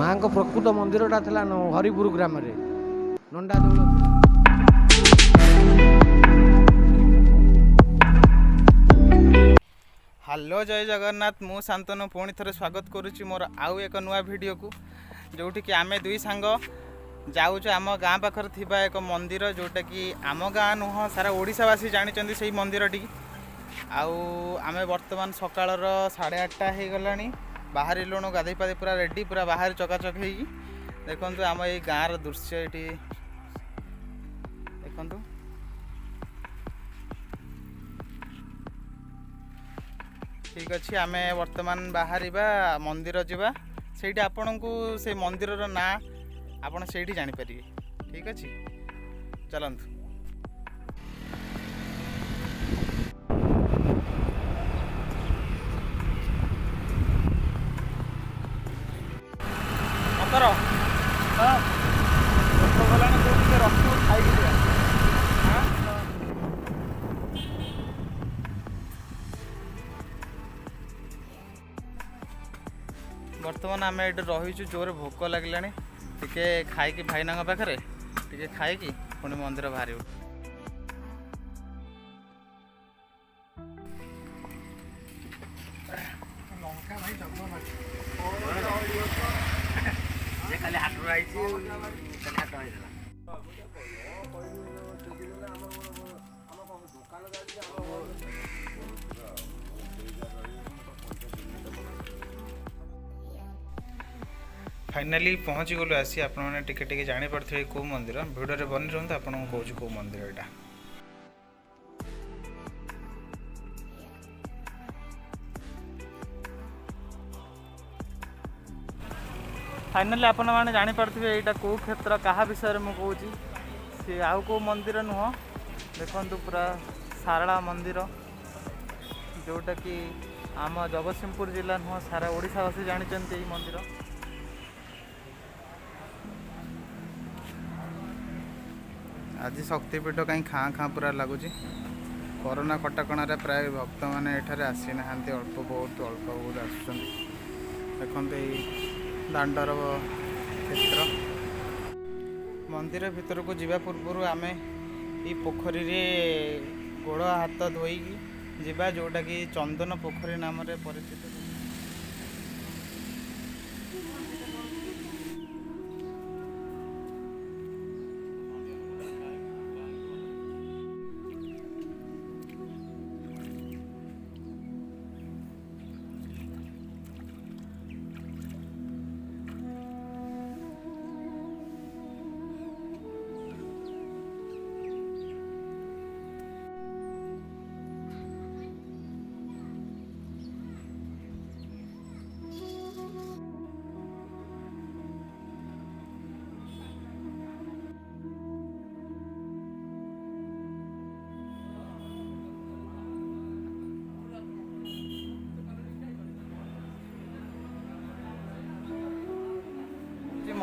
ମାଆଙ୍କ ପ୍ରକୃତ ମନ୍ଦିରଟା ଥିଲା ହରିପୁର ଗ୍ରାମରେ, ନଣ୍ଡା ଦୋଳ। ହ୍ୟାଲୋ, ଜୟ ଜଗନ୍ନାଥ। ମୁଁ ଶାନ୍ତନୁ ପୁଣି ଥରେ ସ୍ୱାଗତ କରୁଛି ମୋର ଆଉ ଏକ ନୂଆ ଭିଡ଼ିଓକୁ, ଯେଉଁଠିକି ଆମେ ଦୁଇ ସାଙ୍ଗ ଯାଉଛୁ ଆମ ଗାଁ ପାଖରେ ଥିବା ଏକ ମନ୍ଦିର, ଯେଉଁଟାକି ଆମ ଗାଁ ନୁହଁ, ସାରା ଓଡ଼ିଶାବାସୀ ଜାଣିଛନ୍ତି ସେଇ ମନ୍ଦିରଟିକି। ଆଉ ଆମେ ବର୍ତ୍ତମାନ ସକାଳର 8:30 ହେଇଗଲାଣି, ବାହାରିଲୁଣୁ, ଗାଧୋଇ ପାଧୋଇ ପୁରା ରେଡ଼ି, ପୁରା ବାହାରେ ଚକାଚକ ହେଇକି। ଦେଖନ୍ତୁ ଆମ ଏଇ ଗାଁର ଦୃଶ୍ୟ ଏଠି ଦେଖନ୍ତୁ। ଠିକ୍ ଅଛି, ଆମେ ବର୍ତ୍ତମାନ ବାହାରିବା, ମନ୍ଦିର ଯିବା। ସେଇଠି ଆପଣଙ୍କୁ ସେ ମନ୍ଦିରର ନାଁ ଆପଣ ସେଇଠି ଜାଣିପାରିବେ। ଠିକ୍ ଅଛି, ଚାଲନ୍ତୁ। ମକର ହଁ, ଭୋକ କଲାଣି, କୋଉଠି ଟିକେ ରଖିବୁ, ଖାଇକି ଯିବା। ହଁ? ବର୍ତ୍ତମାନ ଆମେ ଏଠି ରହିଛୁ, ଜୋରେ ଭୋକ ଲାଗିଲାଣି, ଟିକେ ଖାଇକି ଭାଇନାଙ୍କ ପାଖରେ ଟିକେ ଖାଇକି ପୁଣି ମନ୍ଦିର ବାହାରିବୁ। ଲଙ୍କା ଭାଇ ଜଗନ୍ନାଥ। କାଲି ହାଟରୁ ଆଇଛି, କାଲି ହାଟ ହେଇଥିଲା। ଫାଇନାଲି ପହଞ୍ଚିଗଲୁ ଆସି। ଆପଣମାନେ ଟିକେ ଟିକେ ଜାଣିପାରୁଥିବେ କେଉଁ ମନ୍ଦିର। ଭିଡ଼ିଓରେ ବନି ରୁହନ୍ତୁ, ଆପଣଙ୍କୁ କହୁଛି କେଉଁ ମନ୍ଦିର ଏଇଟା। ଫାଇନାଲି ଆପଣମାନେ ଜାଣିପାରୁଥିବେ ଏଇଟା କେଉଁ କ୍ଷେତ୍ର, କାହା ବିଷୟରେ ମୁଁ କହୁଛି। ସେ ଆଉ କେଉଁ ମନ୍ଦିର ନୁହଁ, ଦେଖନ୍ତୁ ପୁରା ଶାରଳା ମନ୍ଦିର, ଯେଉଁଟାକି ଆମ ଜଗତସିଂହପୁର ଜିଲ୍ଲା ନୁହଁ, ସାରା ଓଡ଼ିଶାବାସୀ ଜାଣିଛନ୍ତି ଏଇ ମନ୍ଦିର। ଆଜି ଶକ୍ତିପୀଠ କାହିଁ ଖାଁ ଖାଁ ପୁରା ଲାଗୁଛି। କରୋନା କଟକଣାରେ ପ୍ରାୟ ଭକ୍ତମାନେ ଏଠାରେ ଆସିନାହାନ୍ତି, ଅଳ୍ପ ବହୁତ, ଅଳ୍ପ ବହୁତ ଆସୁଛନ୍ତି। ଦେଖନ୍ତୁ ଏଇ ଦାଣ୍ଡର କ୍ଷେତ୍ର। ମନ୍ଦିର ଭିତରକୁ ଯିବା ପୂର୍ବରୁ ଆମେ ଏଇ ପୋଖରୀରେ ଗୋଡ଼ ହାତ ଧୋଇକି ଯିବା, ଯେଉଁଟାକି ଚନ୍ଦନ ପୋଖରୀ ନାମରେ ପରିଚିତ।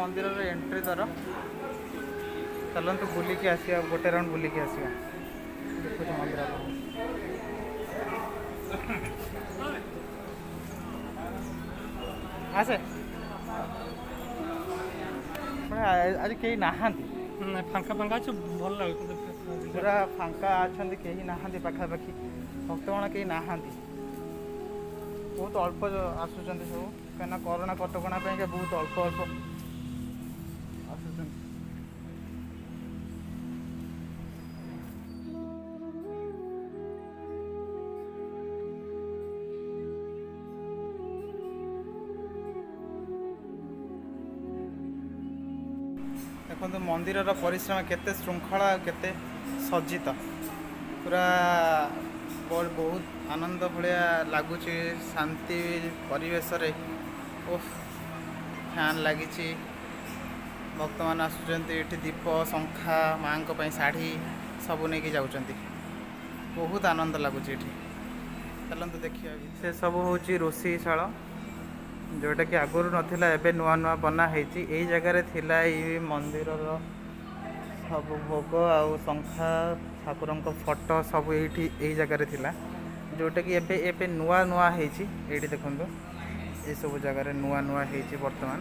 ମନ୍ଦିରର ଏଣ୍ଟ୍ରି ଦ୍ୱାର। ଚାଲନ୍ତୁ ବୁଲିକି ଆସିବା, ଗୋଟେ ରାଉଣ୍ଡ ବୁଲିକି ଆସିବା। ଦେଖୁଛି ମନ୍ଦିର ଆପଣଙ୍କୁ। ଆସେ, ମାନେ ଆଜି କେହି ନାହାନ୍ତି। ଫାଙ୍କା ଫାଙ୍କା ଅଛି, ଭଲ ଲାଗୁଛି। ପୁରା ଫାଙ୍କା ଅଛନ୍ତି, କେହି ନାହାନ୍ତି ପାଖାପାଖି, ଭକ୍ତଗଣ କେହି ନାହାନ୍ତି, ବହୁତ ଅଳ୍ପ ଆସୁଛନ୍ତି ସବୁ, କାହିଁକିନା କରୋନା କଟକଣା ପାଇଁକା ବହୁତ ଅଳ୍ପ ଅଳ୍ପ ଆସୁଛନ୍ତି। ଦେଖନ୍ତୁ ମନ୍ଦିରର ପରିଶ୍ରମ କେତେ ଶୃଙ୍ଖଳା ଆଉ କେତେ ସଜ୍ଜିତ, ପୁରା ବହୁତ ଆନନ୍ଦ ଭଳିଆ ଲାଗୁଛି, ଶାନ୍ତି ପରିବେଶରେ। ଓଃ, ଫ୍ୟାନ୍ ଲାଗିଛି, ଭକ୍ତମାନେ ଆସୁଛନ୍ତି ଏଠି, ଦୀପ, ଶଙ୍ଖା, ମାଆଙ୍କ ପାଇଁ ଶାଢ଼ୀ ସବୁ ନେଇକି ଯାଉଛନ୍ତି। ବହୁତ ଆନନ୍ଦ ଲାଗୁଛି ଏଠି। ଚାଲନ୍ତୁ ଦେଖିବା। ସେ ସବୁ ହେଉଛି ରୋଷେଇଶାଳ, ଯେଉଁଟାକି ଆଗରୁ ନଥିଲା, ଏବେ ନୂଆ ନୂଆ ବନା ହେଇଛି। ଏଇ ଜାଗାରେ ଥିଲା ଏଇ ମନ୍ଦିରର ସବୁ ଭୋଗ ଆଉ ଶଙ୍ଖା, ଠାକୁରଙ୍କ ଫଟୋ ସବୁ ଏଇଠି ଏଇ ଜାଗାରେ ଥିଲା, ଯେଉଁଟାକି ଏବେ ଏବେ ନୂଆ ନୂଆ ହେଇଛି। ଏଇଠି ଦେଖନ୍ତୁ, ଏସବୁ ଜାଗାରେ ନୂଆ ନୂଆ ହେଇଛି ବର୍ତ୍ତମାନ।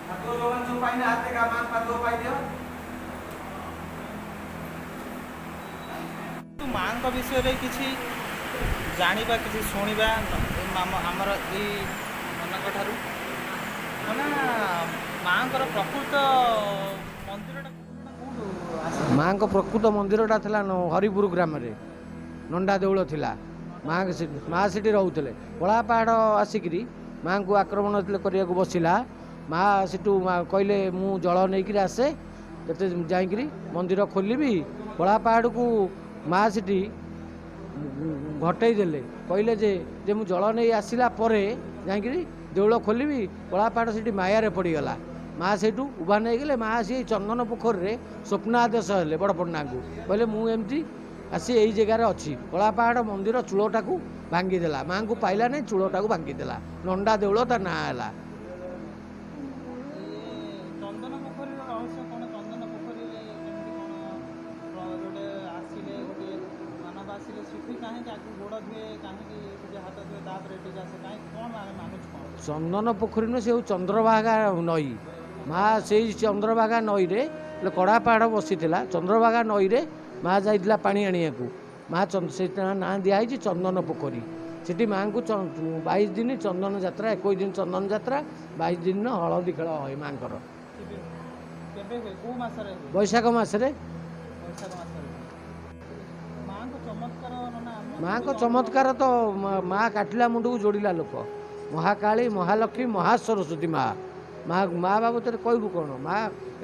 ଠାକୁର ଯୋଉମାନେ ସବୁ ପାଇନେ ହାତ ଟେକା, ମାଙ୍କ ପାଦୁକ ପାଇଦିଅ। ମାଙ୍କ ବିଷୟରେ କିଛି ଜାଣିବା, କିଛି ଶୁଣିବା ଆମର ଏଇ ମାନଙ୍କ ଠାରୁ। ମାନେ ମାଙ୍କର ପ୍ରକୃତ ମନ୍ଦିରଟା କୋଉଠୁ ଆସିଲା? ମାଆଙ୍କ ପ୍ରକୃତ ମନ୍ଦିରଟା ଥିଲା ହରିପୁର ଗ୍ରାମରେ, ନଣ୍ଡା ଦେଉଳ ଥିଲା। ମା ସେଠି ରହୁଥିଲେ। କଳାପାହାଡ଼ ଆସିକିରି ମାଆଙ୍କୁ ଆକ୍ରମଣ ଯେତେବେଳେ କରିବାକୁ ବସିଲା, ମା ସେଠୁ କହିଲେ, ମୁଁ ଜଳ ନେଇକିରି ଆସେ, କେତେ ଯାଇକିରି ମନ୍ଦିର ଖୋଲିବି। କଳାପାହାଡ଼କୁ ମା ସେଠି ଘଟେଇ ଦେଲେ, କହିଲେ ଯେ ମୁଁ ଜଳ ନେଇ ଆସିଲା ପରେ ଯାଇକିରି ଦେଉଳ ଖୋଲିବି। କଳାପାହାଡ଼ ସେଠି ମାୟାରେ ପଡ଼ିଗଲା। ମା ସେଇଠୁ ଉଭା ନେଇଗଲେ। ମା ଆସି ଏଇ ଚନ୍ଦନ ପୋଖରୀରେ ସ୍ୱପ୍ନାଦେଶ ହେଲେ ବଡ଼ ପଣ୍ଡାଙ୍କୁ, କହିଲେ ମୁଁ ଏମିତି ଆସି ଏଇ ଜାଗାରେ ଅଛି। କଳାପାହାଡ଼ ମନ୍ଦିର ଚୂଳଟାକୁ ଭାଙ୍ଗିଦେଲା, ମାଆଙ୍କୁ ପାଇଲା ନାହିଁ, ଚୂଳଟାକୁ ଭାଙ୍ଗିଦେଲା। ନଣ୍ଡା ଦେଉଳ ତା ନାଁ ହେଲା। ଚନ୍ଦନ ପୋଖରୀର ରହସ୍ୟ କ'ଣ? ଚନ୍ଦନ ପୋଖରୀରେ କେମିତି କ'ଣ ଗୋଟେ ଆସିଲେ, ଗୋଟେ ମାନବ ଆସିଲେ ସେଠି କାହିଁକି ଆଗକୁ ଗୋଡ଼ ଧୁଏ, କାହିଁକି ସେଠି ହାତ ଧୁଏ, ତାପରେ ଏଠିକି ଆସେ କାହିଁକି? କ'ଣ ଆମେ ମାନୁଛୁ କ'ଣ? ଚନ୍ଦନ ପୋଖରୀ ନୁହେଁ, ସେ ହେଉଛି ଚନ୍ଦ୍ରଭାଗା ନଈ। ମା ସେଇ ଚନ୍ଦ୍ରଭାଗା ନଈରେ କଡ଼ା ପାହାଡ଼ ବସିଥିଲା। ଚନ୍ଦ୍ରଭାଗା ନଈରେ ମା ଯାଇଥିଲା ପାଣି ଆଣିବାକୁ। ମା ସେ ନାଁ ଦିଆହେଇଛି ଚନ୍ଦନ ପୋଖରୀ। ସେଠି ମାଆଙ୍କୁ 22 ଦିନ ଚନ୍ଦନ ଯାତ୍ରା, 21 ଦିନ ଚନ୍ଦନ ଯାତ୍ରା, 22 ଦିନ ହଳଦୀ ଖେଳ ହୁଏ ମାଆଙ୍କର। କେବେ ହୁଏ? କେଉଁ ମାସରେ ହୁଏ? ବୈଶାଖ ମାସରେ। ବୈଶାଖ ମାସରେ ମାଆଙ୍କ ଚମତ୍କାର ନନା? ମାଆଙ୍କ ଚମତ୍କାର ତ ମା କାଟିଲା ମୁଣ୍ଡକୁ ଯୋଡ଼ିଲା ଲୋକ। ମହାକାଳୀ, ମହାଲକ୍ଷ୍ମୀ, ମହାସରସ୍ୱତୀ ମା। ମା ବାବଦରେ କହିବୁ କ'ଣ? ମା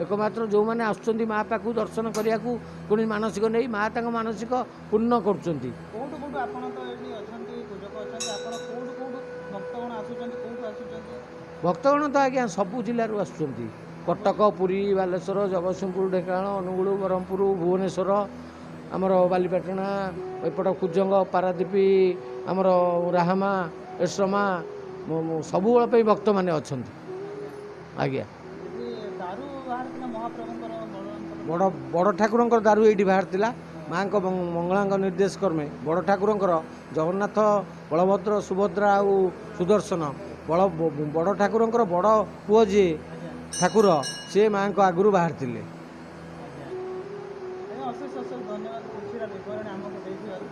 ଏକମାତ୍ର। ଯେଉଁମାନେ ଆସୁଛନ୍ତି ମା ପାଖକୁ ଦର୍ଶନ କରିବାକୁ ପୁଣି ମାନସିକ ନେଇ, ମା ତାଙ୍କ ମାନସିକ ପୂର୍ଣ୍ଣ କରୁଛନ୍ତି। କୋଉଠୁ କୋଉଠୁ, ଆପଣ ତ ଏଠି ଅଛନ୍ତି, ପୂଜକ ଅଛନ୍ତି ଆପଣ, କୋଉଠୁ କୋଉଠୁ ଭକ୍ତଗଣ ଆସୁଛନ୍ତି? କୋଉଠୁ ଆସୁଛନ୍ତି? ଭକ୍ତଗଣ ତ ଆଜ୍ଞା ସବୁ ଜିଲ୍ଲାରୁ ଆସୁଛନ୍ତି। କଟକ, ପୁରୀ, ବାଲେଶ୍ୱର, ଜଗତସିଂହପୁର, ଢେଙ୍କାନାଳ, ଅନୁଗୁଳ, ବ୍ରହ୍ମପୁର, ଭୁବନେଶ୍ୱର, ଆମର ବାଲିପାଟଣା, ଏପଟ କୁଜଙ୍ଗ, ପାରାଦ୍ୱୀପ, ଆମର ରାହାମା, ଏରସମା, ସବୁବେଳ ପାଇଁ ଭକ୍ତମାନେ ଅଛନ୍ତି ଆଜ୍ଞା। ଏଠି ଦାରୁ ବାହାରିଥିଲା ମହାପ୍ରଭୁଙ୍କର, ବଳରାମଙ୍କର? ବଡ଼ ବଡ଼ ଠାକୁରଙ୍କର ଦାରୁ ଏଇଠି ବାହାରିଥିଲା। ମାଆଙ୍କ ମଙ୍ଗଳାଙ୍କ ନିର୍ଦ୍ଦେଶ କ୍ରମେ ବଡ଼ ଠାକୁରଙ୍କର, ଜଗନ୍ନାଥ, ବଳଭଦ୍ର, ସୁଭଦ୍ରା ଆଉ ସୁଦର୍ଶନ, ବଡ଼ ଠାକୁରଙ୍କର ବଡ଼ ପୁଅ ଯିଏ ଠାକୁର, ସିଏ ମାଆଙ୍କ ଆଗରୁ ବାହାରିଥିଲେ। ଆଜ୍ଞା, ଅଶେଷ ଅଶେଷ ଧନ୍ୟବାଦ କିଛିଟା ବିବରଣୀ ଆମକୁ ଦେଇଥିବାରୁ।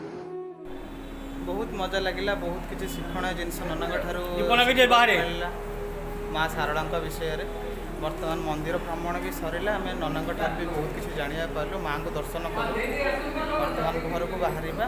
ବହୁତ ମଜା ଲାଗିଲା, ବହୁତ କିଛି ଶିକ୍ଷଣୀୟ ଜିନିଷ ନନାଙ୍କ ଠାରୁ ଦୀପନ ବିଜୟ ବାହାରେ। ମିଳିଲା ମା ଶାରଳାଙ୍କ ବିଷୟରେ। ବର୍ତ୍ତମାନ ମନ୍ଦିର ଭ୍ରମଣ ବି ସରିଲା, ଆମେ ନନାଙ୍କ ଠାରୁ ବି ବହୁତ କିଛି ଜାଣିବାକୁ ପାରିଲୁ, ମାଆଙ୍କୁ ଦର୍ଶନ କଲୁ। ବର୍ତ୍ତମାନ ଘରକୁ ବାହାରିବା।